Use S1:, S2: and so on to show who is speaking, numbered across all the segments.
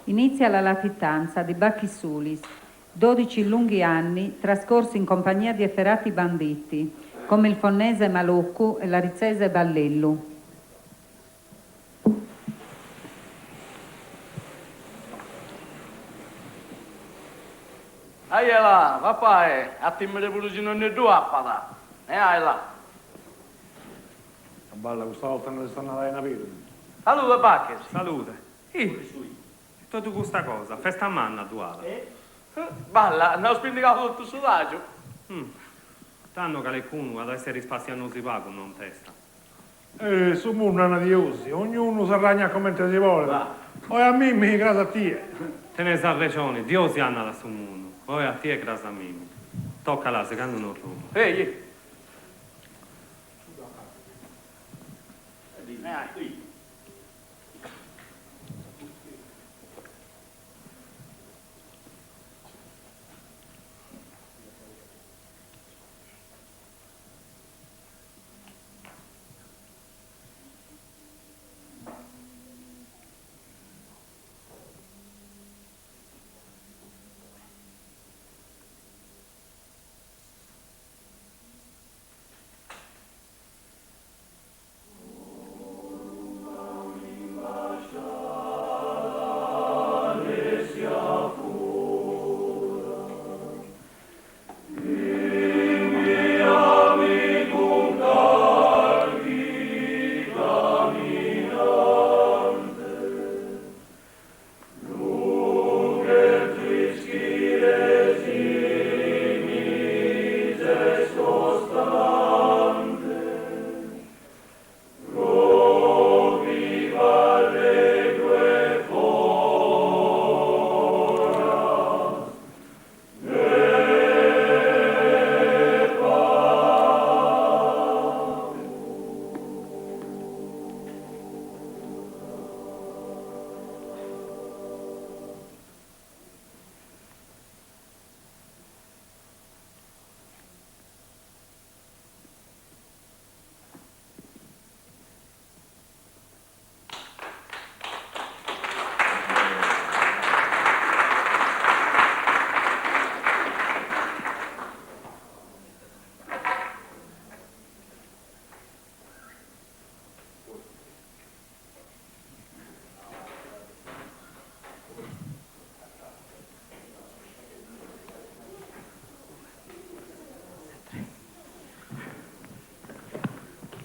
S1: Inizia la latitanza di Bachis Sulis, 12 lunghi anni trascorsi in compagnia di efferati banditi, come il fonnese Maloccu e l'aritzese Ballellu.
S2: Aia là, papai, a timere puru si non ddu apat. E ai là.
S3: Balla, custa 'olta no est andada 'ene aberu.
S2: Salude Bachis.
S4: Salude. Ih, totu custa cosa, festa manna ddu at.
S2: Balla, nd'aus pindigau totu su tàgiu.
S4: Tando calecunu at a essere ispassiannosi pagu nontesta.
S3: Eh, su mundu andat diosi, ognunu s'arragnat comente si podet. Oe a mimmi, cras a tie.
S4: Tenes arrexone, diosi andat su mundu. Oe a tie, cras a mimmi. Toca là, segando un'orrogu.
S2: Ehi.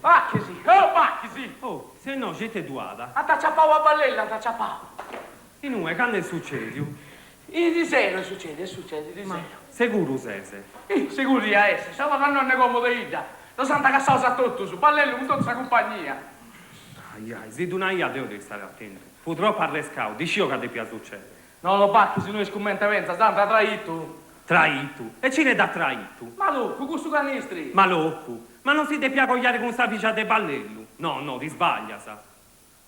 S2: Bachisi! Oh, bachisi!
S4: Oh, si no, ite ddu at.
S2: Ant aciapau a Ballellu, ant aciapau.
S4: Inue, cando est sucèdiu?
S2: Irisero est sucèdiu, est sucèdiu irisero.
S4: Ma seguru ses?
S2: Ih, seguru ia essi, so torrandonde como de 'idda. Ddos ant cassaos a totus, Ballellu cun totu sa cumpagnia.
S4: Ai ai, si ddu naia deo de istare atentu. Fut tropu arrescau, dd'iscio ca depiat sucèdere.
S2: No, no, Bachisi, no est cummente pentzas, dd'ant traitu.
S4: Traitu? E cine dd'at traitu?
S2: Maloccu, cussu canistri.
S4: Maloccu? Ma non si depiat cogliare cun sa fìgia de Ballellu? No, no, ti sbaglias.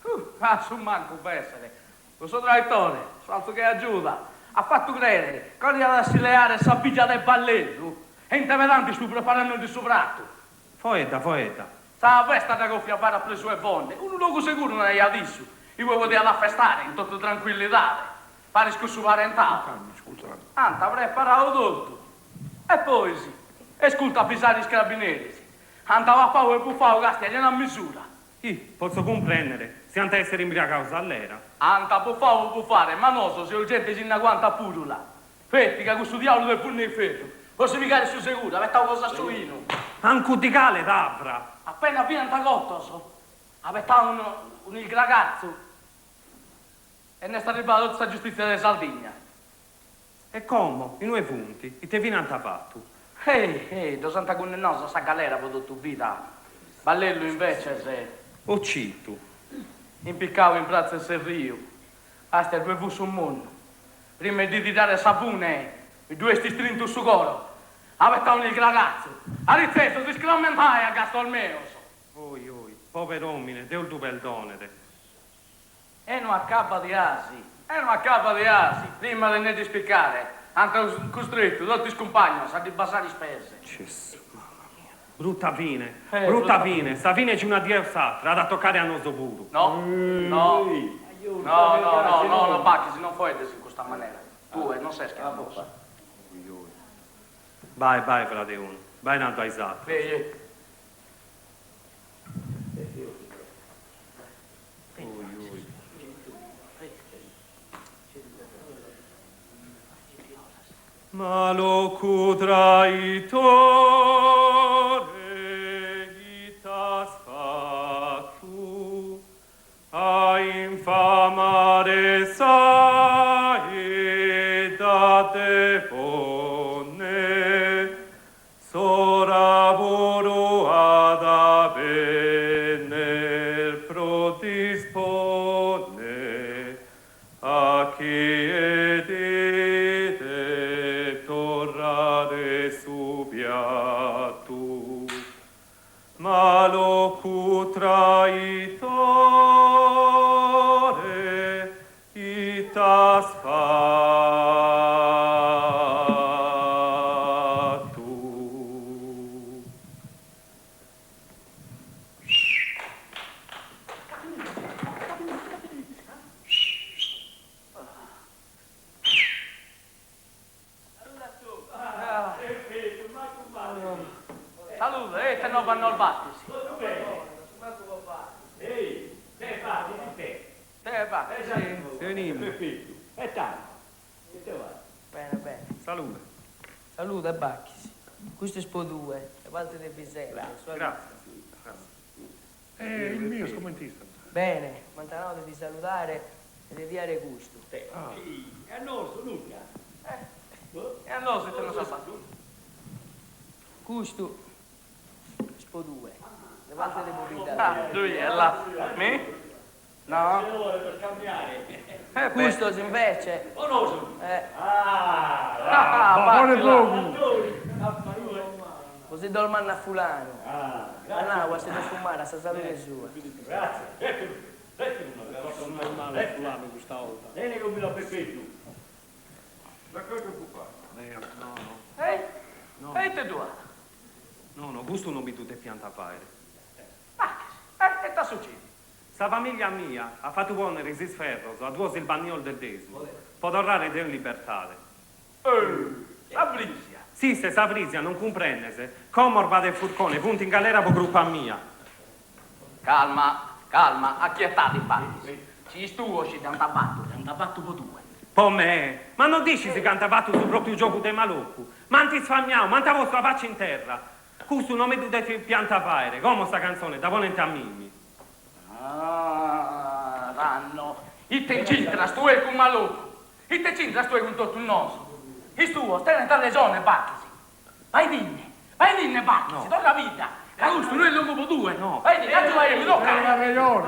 S2: Uh, a su mancu b'essere. Cussu traitore, faltzu che a Giuda, at fatu crèere ca 'oliat a si leare sa fìgia de Ballellu e intevedantis fut preparandoddi su pratu.
S4: Foedda, foedda.
S2: Sa festa dda chòfia fàere a presu 'e Fonne, unu logu seguru naraiat issu, inue podiat afestare in totu trancuillidade, paris cun su parentadu. Ant preparadu totu e pois est curtu a avisare is carabineris. Ant papau e bufau càstia chena misura.
S4: Ih, potzo cumprèndere, si ant a èssere imbriagados allera.
S2: Ant bufau po bufare, ma noso seus gente chi nd'aguantat puru là. Feti ca cussu diaulu de Funne 'e Ferru, po si pigare su seguru, at betau cosa a su 'inu.
S4: Ancu ddi calet avra!
S2: Appena fiant cotos, at betau unu ilgragatzu e nd'est arribbada totu sa giustìtzia de Sardigna.
S4: E como, inue funt? Ite fine ant fatu?
S2: Ehi, ehi, ddos ant cundennados a sa galera po totu vida. Ballellu inveces.
S4: Ocitu.
S2: Impicau in pratza 'e s'erriu. Càstia, ddue fut su mundu. Prima 'e ddi tirare sa fune, mi ddu est istrintu su coro. At betau un'ilgragatzu. Aritzesos, iscramentae a gastos meos.
S4: Oi, oi, pover'omine, Deus ddu perdonet.
S2: E no acabat diasi, e no acabat diasi, prima de nde dd'ispicare, ant custretu totu is cumpagnos a ddi basare is pes.
S4: Gesù, mama mia. Bruta fine, bruta fine, sa fine chi una die o s'atra at a tocare a nosu puru.
S2: No, no. No, no, no, no, no, Bachis, non foeddes in custa manera. Tue non ses che a nosu.
S4: Bae, bae, frade 'onu, bae nadu a is ateros. Malocu traitore it'as fatu a infamare sa 'idda de Fonne S'ora puru at a benner pro disponner a chie ti det torrare su piatu. Malocu traitore It'as fatu?
S2: Salude, e ite novas nos batis?
S4: Salude.
S5: Salude, Bachis. Custu est po tue, de parte de Visente.
S4: Gràtzias.
S3: E is mios comente istant?
S5: Bene, m'ant nadu de ti saludare e de ti 'are custu.
S2: E a nosu nudda. E a nosu ite nos as fatu?
S5: Custu est po tue, de parte de pobidda
S2: tua. Ddu est là. Mi? No?
S5: Custos invece.
S3: Ah, bone fogu!
S5: Bos ddos mandat fulanu. At nau a si ddos fumare a sa salude sua.
S2: E ite ddu at?
S4: No, no, custu non mi ddu depiant fàere.
S2: Bachis, e ita sucedit?
S4: Sa famìlia mia at fatu pònnere is isferros a duos isbannios de Dèsulu po torrare deo in libertade.
S2: Eh! Sa Frìsia!
S4: Si se sa Frìsia non cumprendes, como Orbade e Furcone funt in galera po crupa mia.
S2: Calma, calma, achietadi Bachis. Si is tuos si dd'ant fatu, dd'ant fatu po tue.
S4: Po me? Ma non dd'iscis ca ant fatu su pròpriu giogu de Malocu? M'ant isfamiau, m'ant postu a faci in terra. Custu no mi ddu depiant fàere, como sa cantzone dda ponent a mimi.
S2: Ah, tando, ite nc'intras tue cun Malocu? Ite c'intras tue cun totus nosu? Is tuos tenent arresone, Bachis. Baidinne, baidinne, Bachis, torra a bidda, ca custu no est logu po tue. Baidinne, agiua mi tocat.
S3: Tenet arrejone.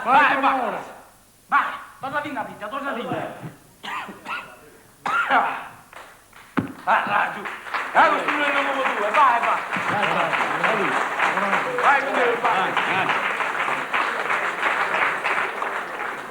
S2: Bae, Bachis. Bae, torradinne a bidda, torradinne. Arraju, ca custu no est logu po tue.